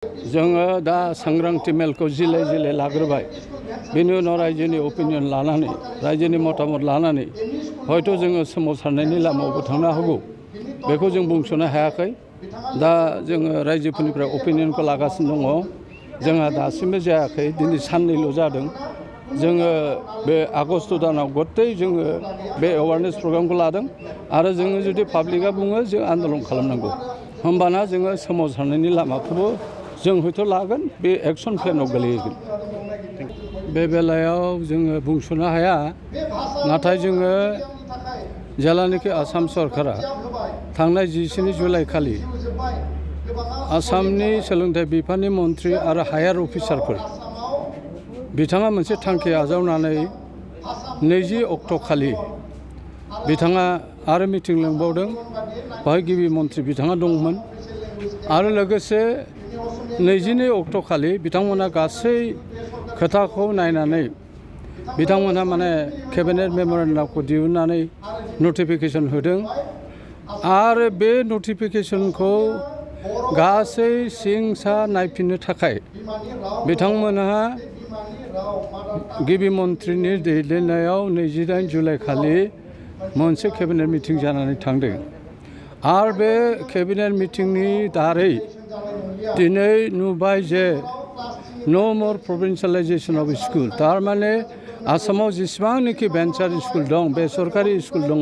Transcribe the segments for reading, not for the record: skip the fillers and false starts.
जोङो दा सांग्रांथि मेलखौ जिले जिले लाग्रोबाय बेनि उनाव रायजोनि अपिनियन लानानै रायजोनि मतामत लानानै हयथ' जोङो सोमावसारनायनि लामायावबो थांनो हागौ बेखौ जों बुंस'नो हायाखै दा जोङो रायजोफोरनिफ्राय अपिनियनखौ लागासिनो दङ जोंहा दासिमबो जायाखै दिनै साननैल' जादों जोङो बे आगस्ट दानाव गत्तै जोङो बे एवारनेस प्रग्रामखौ लादों आरो जोङो जुदि पाब्लिकआ बुङो जों आन्दलन खालामनांगौ होमबाना जोङो सोमावसारनायनि लामाखौबो जों हयथ' लागोन बे एक्सन प्लेनाव गोलैगोन बे बेलायाव जोङो बुंस'नो हाया नाथाय जोङो जेलानाखि आसाम सरकारा थांनाय 17 जुलाइ खालि आसामनि सोलोंथाइ बिफाननि मन्थ्रि आरो हायार अफिसारफोर बिथाङा मोनसे थांखि आजावनानै 20 अक्ट' खालि बिथाङा आरो मिटिं लिंबावदों बेहाय गिबि मन्थ्रि बिथाङा दंमोन आरो लोगोसे 22 अक्ट' खालि बिथांमोना गासै खोथाखौ नायनानै बिथांमोना माने केबिनेट मेम'रेन्डामखौ दिहुननानै नटिफिकेसन होदों आरो बे नटिफिकेसनखौ गासै सिं सा नायफिननो थाखाय बिथांमोनहा गिबि मन्थ्रिनि दैदेननायाव 28 जुलाइ खालि मोनसे केबिनेट मिटिं जानानै थांदों आरो बे केबिनेट मिटिंनि दारै दिनै नुबाय जे नो मर प्रभिन्सियेलाइजेसन अफ स्कुल थारमाने आसामाव जेसेबांनाखि भेन्सार स्कुल दं बेसरकारि स्कुल दङ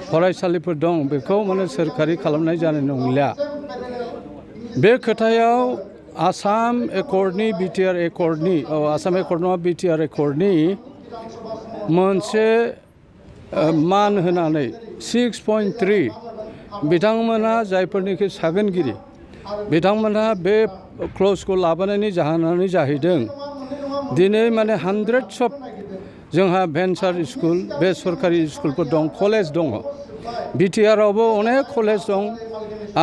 फरायसालिफोर दं बेखौ माने सोरखारि खालामनाय जानाय नंलिया बे खोथायाव आसाम एकर्डनि बिटिआर एकर्डनि आसाम एकर्ड नङा बिटिआर एकर्डनि मोनसे मान होनानै 6.3 बिथांमोनहा जायफोरनिखि सागोनगिरि बिथांमोनहा बे क्लजखौ लाबोनायनि जाहोनानो जाहैदों दिनै माने हान्ड्रेड्स अफ जोंहा भेन्सार स्कुल बे सरकारि स्कुलफोर दं कलेज दङ बिटिआरआवबो अनेक कलेज दं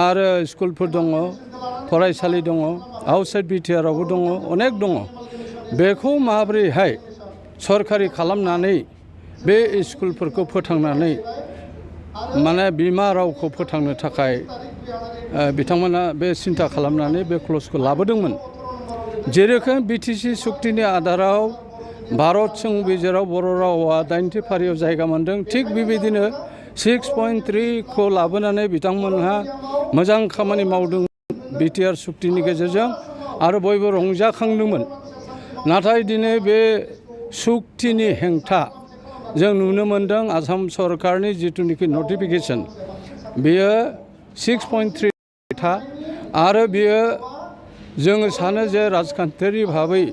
आरो स्कुलफोर दङ फरायसालि दङ आउटसाइड बिटिआरआवबो दङ अनेक दङ बेखौ माबोरैहाय सरकारि खालामनानै बे स्कुलफोरखौ फोथांनानै माने बिमा रावखौ फोथांनो थाखाय बिथांमोना बे सिन्था खालामनानै बे क्लजखौ लाबोदोंमोन जेरोखोम बिटिसि सुक्तिनि आधाराव भारत संबिजिराव बर' रावा 80 फारियाव जायगा मोनदों थिग बेबायदिनो 6.3 खौ लाबोनानै बिथांमोनहा मोजां खामानि मावदों बिटिआर सुक्तिनि गेजेरजों आरो बयबो रंजाखांदोंमोन नाथाय दिनै बे सुक्तिनि हेंथा जों नुनो मोनदों आसाम सरकारनि जिथुनिखि नटिफिकेसन बेयो 6.3 था आरो बेयो जोङो सानो जे राजखान्थियारि भाबै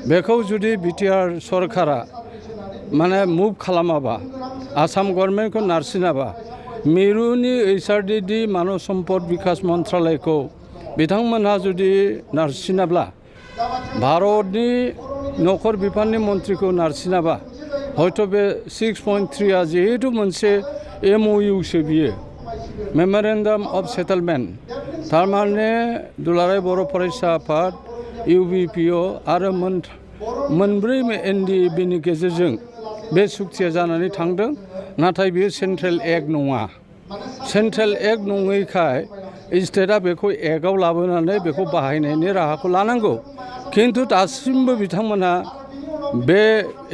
बेखौ जुदि बिटिआर सरकारा माने मुभ खालामाबा आसाम गभर्नमेन्टखौ नारसिनाबा मिरुनि HRDD मानव सम्पद बिकास मन्त्रालयखौ बिथांमोनहा जुदि नारसिनाब्ला भारतनि नखर बिफाननि मन्थ्रिखौ नारसिनाबा हयथ' बे 6.3 जिहेतु मोनसे MOUसो बियो मेम'रेन्डाम अफ सेटेलमेन्ट थारमाने दुलाराय बर' फरायसा आफाद UBPO आरो मोनब्रै NDBनि गेजेरजों बे सुक्तिया जानानै थांदों नाथाय बेयो सेन्ट्रेल एक्ट नङा सेन्ट्रेल एक्ट नङैखाय स्टेटआ बेखौ एक्टआव लाबोनानै बेखौ बाहायनायनि राहाखौ लानांगौ खिन्थु दासिमबो बिथांमोना बे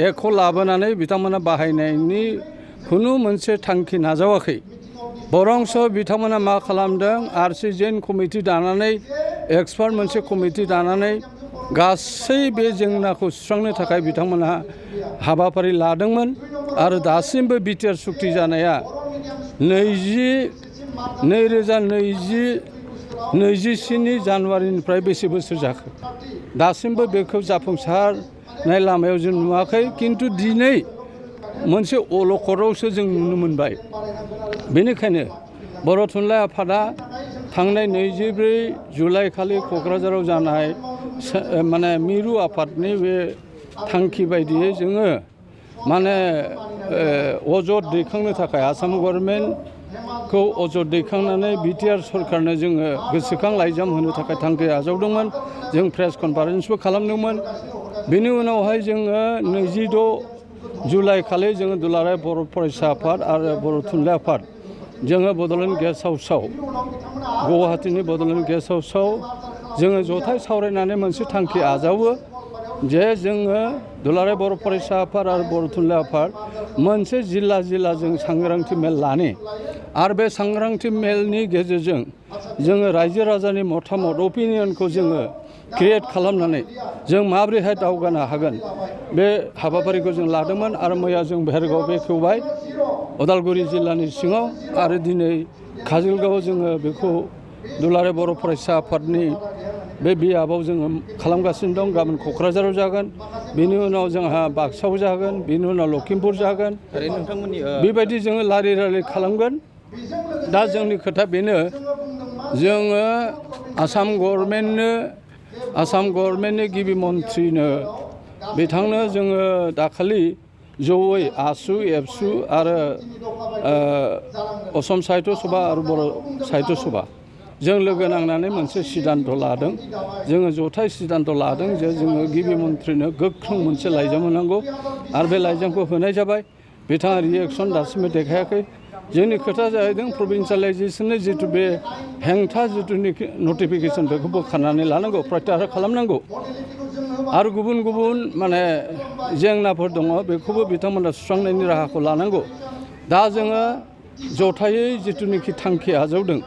एक्टखौ लाबोनानै बिथांमोना बाहायनायनि खुनु मोनसे थांखि नाजावाखै बरंस बिथांमोना मा खालामदों RC जैन कमिटि दानानै एक्सपार्ट मोनसे कमिटि दानानै गासै बे जेंनाखौ सुस्रांनो थाखाय बिथांमोनहा हाबाफारि लादोंमोन आरो दासिमबो बिटिआर सुक्ति जानाया 2027 जानुवारिनिफ्राय बेसे बोसोर जाखो दासिमबो बेखौ जाफुंसारनाय लामायाव जों नुवाखै खिन्थु दिनै मोनसे अलखदावसो जों नुनो मोनबाय बेनिखायनो बर' थुनलाइ आफादा थांनाय 24 जुलाइ खालि क'क्राझाराव जानाय माने मिरु आफादनि बे थांखि बायदियै जोङो माने अजद दैखांनो थाखाय आसाम गभर्नमेन्टखौ अजद दैखांनानै बिटिआर सरकारनो जोङो गोसोखां लाइजाम होनो थाखाय थांखि आजावदोंमोन जों प्रेस कनफारेन्सबो खालामदोंमोन बेनि उनावहाय जोङो 26 जुलाइ खालि जोङो दुलाराय बर' फरायसा आफाद आरो बर' थुनलाइ आफाद जोङो बड'लेण्ड गेस्ट हाउसआव गुवाहाटीनि बड'लेण्ड गेस्ट हाउसआव जोङो जथाय सावरायनानै मोनसे थांखि आजावो जे जोङो दुलाराय बर' फरायसा आफाद आरो बर' थुनलाइ आफाद मोनसे जिल्ला जों सांग्रांथि मेल लानि आरो बे सांग्रांथि मेलनि गेजेरजों जोङो रायजो राजानि मतामत अपिनियनखौ जोङो क्रिएट खालामनानै जों माबोरैहाय दावगानो हागोन बे हाबाफारिखौ जों लादोंमोन आरो मैया जों भेरगाव बेखेवबाय उदालगुरि जिल्लानि सिङाव आरो दिनै काजलगावआव जोङो बेखौ दुलाराय बर' फरायसा आफादनि बे बियाबाव जोङो खालामगासिनो दं गाबोन क'क्राझाराव जागोन बेनि उनाव जोंहा बाक्सायाव जागोन बेनि उनाव लखिमपुर जागोन बेबायदि जोङो लारि खालामगोन दा जोंनि खोथा बेनो जोङो आसाम गभर्नमेन्टनि गिबि मन्थ्रिनो बिथांनो जोङो दाखालि जयै आसु एबसु आरो असम साहित्य सभा आरो बर' साहित्य सभा जों लोगो नांनानै मोनसे सिद्धान्त लादों जोङो जथाय सिद्धान्त लादों जे जोङो गिबि मन्थ्रिनो गोख्रों मोनसे लाइजाम होनांगौ आरो बे लाइजामखौ होनाय जाबाय बिथाङा रिएक्सन दासिमबो देखायाखै जोंनि खोथा जाहैदों प्रभिन्सियेलाइजेसननि जिथु बे हेंथा जिथु नटिफिकेसन बेखौ बोखारनानै लानांगौ प्रत्याहार खालामनांगौ आरो गुबुन माने जेंनाफोर दङ बेखौबो बिथांमोना सुस्रांनायनि राहाखौ लानांगौ दा जोङो जथायै जिथुनिखि थांखि आजावदों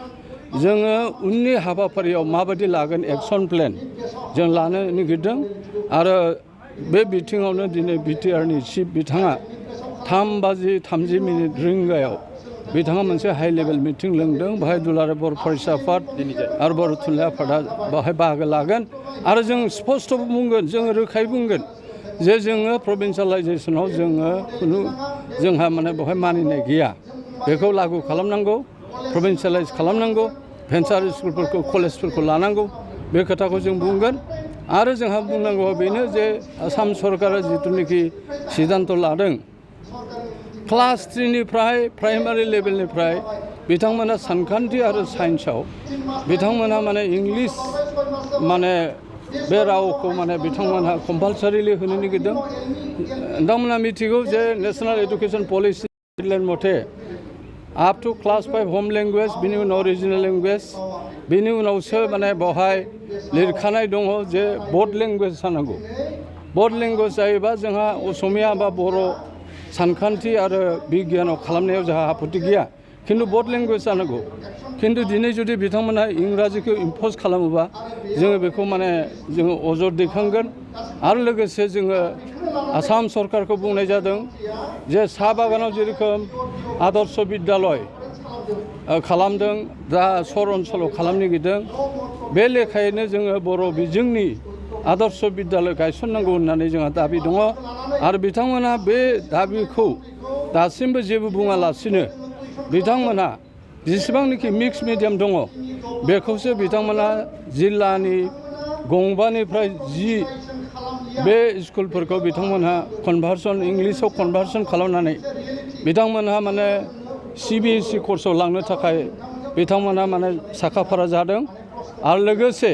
जोङो उननि हाबाफारियाव माबायदि लागोन एक्सन प्लेन जों लानो नागिरदों आरो बे बिथिङावनो दिनै बिटिआरनि चिफ बिथाङा 3:30 रिंगायाव बिथाङा मोनसे हाइ लेभेल मिटिं लिंदों बाहाय दुलाराय बर' फरायसा आफाद आरो बर' थुनलाइ आफादा बाहाय बाहागो लागोन आरो जों स्पष्ट बुंगोन जोङो रोखायै बुंगोन जे जोङो प्रभिन्सियेलाइजेसनाव जोंहा माने बेवहाय मानिनाय गैया बेखौ लागु खालामनांगौ प्रभिन्सियेलाइज खालामनांगौ भेन्सार स्कुलफोरखौ कलेजफोरखौ लानांगौ बे खोथाखौ जों बुंगोन आरो जोंहा बुंनांगौआ बेनो जे आसाम सरकारा जिथुनिखि सिद्धान्त लादों क्लास 3निफ्राय प्राइमारि लेभेलनिफ्राय बिथांमोना सानखान्थि आरो साइन्सआव बिथांमोना माने इंलिस माने बे रावखौ माने बिथांमोनहा कम्पालसारिलि होनो नागिरदों नोंथांमोना मिथिगौ जे नेशनेल एडुकेसन पलिसि गाइडलाइन मथे आप टु क्लास 5 होम लेंगुवेज बिनि उनाव रिजनेल लेंगुवेज बिनि उनावसो माने बेवहाय लिरखानाय दङ जे बर्ड लेंगुवेज जानांगौ बर्ड लेंगुवेज जायोबा जोंहा असमिया बा बर' सानखान्थि आरो बिगियानाव खालामनायाव जोंहा आपत्ति गैया खिन्थु बर्ड लेंगुवेज जानांगौ खिन्थु दिनै जुदि बिथांमोनहा इंराजिखौ इम्प'ज खालामोबा जोङो बेखौ माने जोङो अजद दैखांगोन आरो लोगोसे जोङो आसाम सरकारखौ बुंनाय जादों जे साहा बागानाव जेरोखोम आदर्श बिद्यालय खालामदों दा सर ओनसोलाव खालामनो नागिरदों बे लेखायैनो जोङो बर' बिजोंनि आदर्श बिद्यालय गायसननांगौ होननानै जोंहा दाबि दङ आरो बिथांमोना बे दाबिखौ दासिमबो जेबो बुङालासिनो बिथांमोना जेसेबांनाखि मिक्स मिडियाम दङ बेखौसो बिथांमोना जिल्लानि 5निफ्राय 10 बे स्कुलफोरखौ बिथांमोनहा कनभार्सन इंलिसाव कनभार्सन खालामनानै बिथांमोनहा माने CBSE कर्सआव लांनो थाखाय बिथांमोनहा माने साखाफारा जादों आरो लोगोसे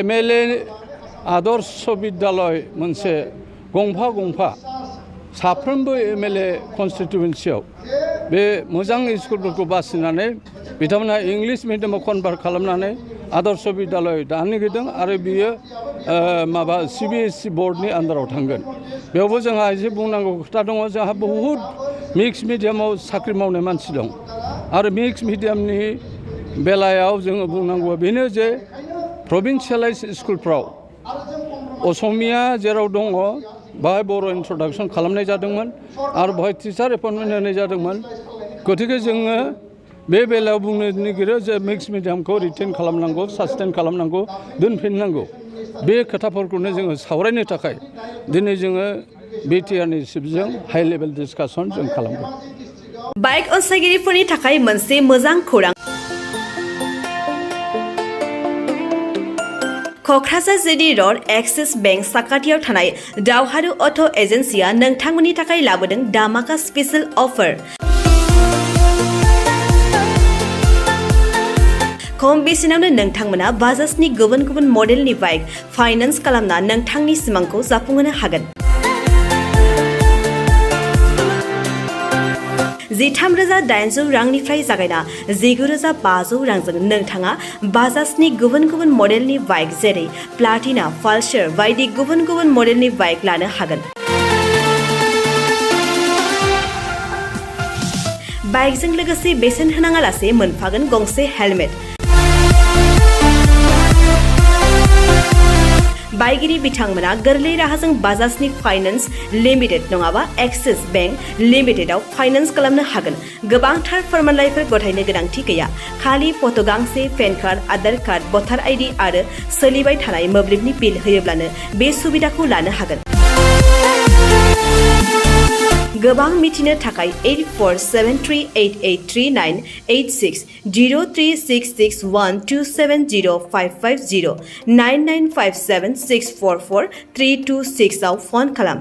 MLA आदर्श बिद्यालय मोनसे गंफा साफ्रोमबो MLA कनस्टिटुवेन्सियाव बे मोजां स्कुलफोरखौ बासिनानै बिथांमोनहा इंलिस मिडियामाव कनभार्ट खालामनानै आदर्श बिद्यालय दानो नागिरदों आरो बियो माबा CBSE बर्डनि आन्दाराव थांगोन बेयावबो जोंहा एसे बुंनांगौ खोथा दङ जोंहा बहुद मिक्स मिडियामाव साख्रि मावनाय मानसि दं आरो मिक्स मिडियामनि बेलायाव जोङो बुंनांगौआ बेनो जे प्रभिन्सियेलाइज स्कुलफ्राव असमिया जेराव दङ बाहाय बर' इन्ट्रडाक्सन खालामनाय जादोंमोन आरो बाहाय टिचार एपइन्टमेन्ट होनाय जादोंमोन गतिके जोङो बे बेलायाव बुंनो नागिरो जे मिक्स मिडियामखौ रिटेन खालामनांगौ सास्टेन खालामनांगौ दोनफिननांगौ बे खोथाफोरखौनो जोङो सावरायनो थाखाय दिनै जोङो बिटिआरनि चिफजों हाइ लेभेल डिसकासन जों खालामगोन बाइक अनसायगिरिफोरनि थाखाय मोनसे मोजां खौरां Kokrajhar GD road axis bank साखाथियाव थानाय दावहारु अट' एजेन्सिया नोंथांमोननि थाखाय लाबोदों दामाका स्पेशल अफार खम बेसेनावनो नोंथांमोना बाजाजनि गुबुन मडेलनि बाइक फाइनान्स खालामना नोंथांनि सिमांखौ जाफुंहोनो हागोन 13,800 रांनिफ्राय जागायना 19,500 रांजों नोंथाङा बाजाजनि गुबुन गुबुन मडेलनि बाइक जेरै प्लाटिना, पालसार बायदि गुबुन गुबुन मडेलनि बाइक लानो हागोन। बाइकजों लोगोसे बेसेन होनाङालासे मोनफागोन गंसे हेलमेट। बाइगिरि बिथांमोना गोरलै राहाजों बाजाजनि फाइनान्स लिमिटेड नङाबा एक्सिस बेंक लिमिटेडआव फाइनान्स खालामनो हागोन। गोबांथार फोरमानलाइफोर गथायनो गोनांथि गैया। खालि फट' गांसे, पेन कार्ड, आधार कार्ड, भटार आइडि आरो सोलिबाय थानाय मोब्लिबनि बिल होयोब्लानो बे सुबिदाखौ लानो हागोन। गोबां मिथिनो थाखाय 8473883986 03661270550 9957644326 आव फन खालाम।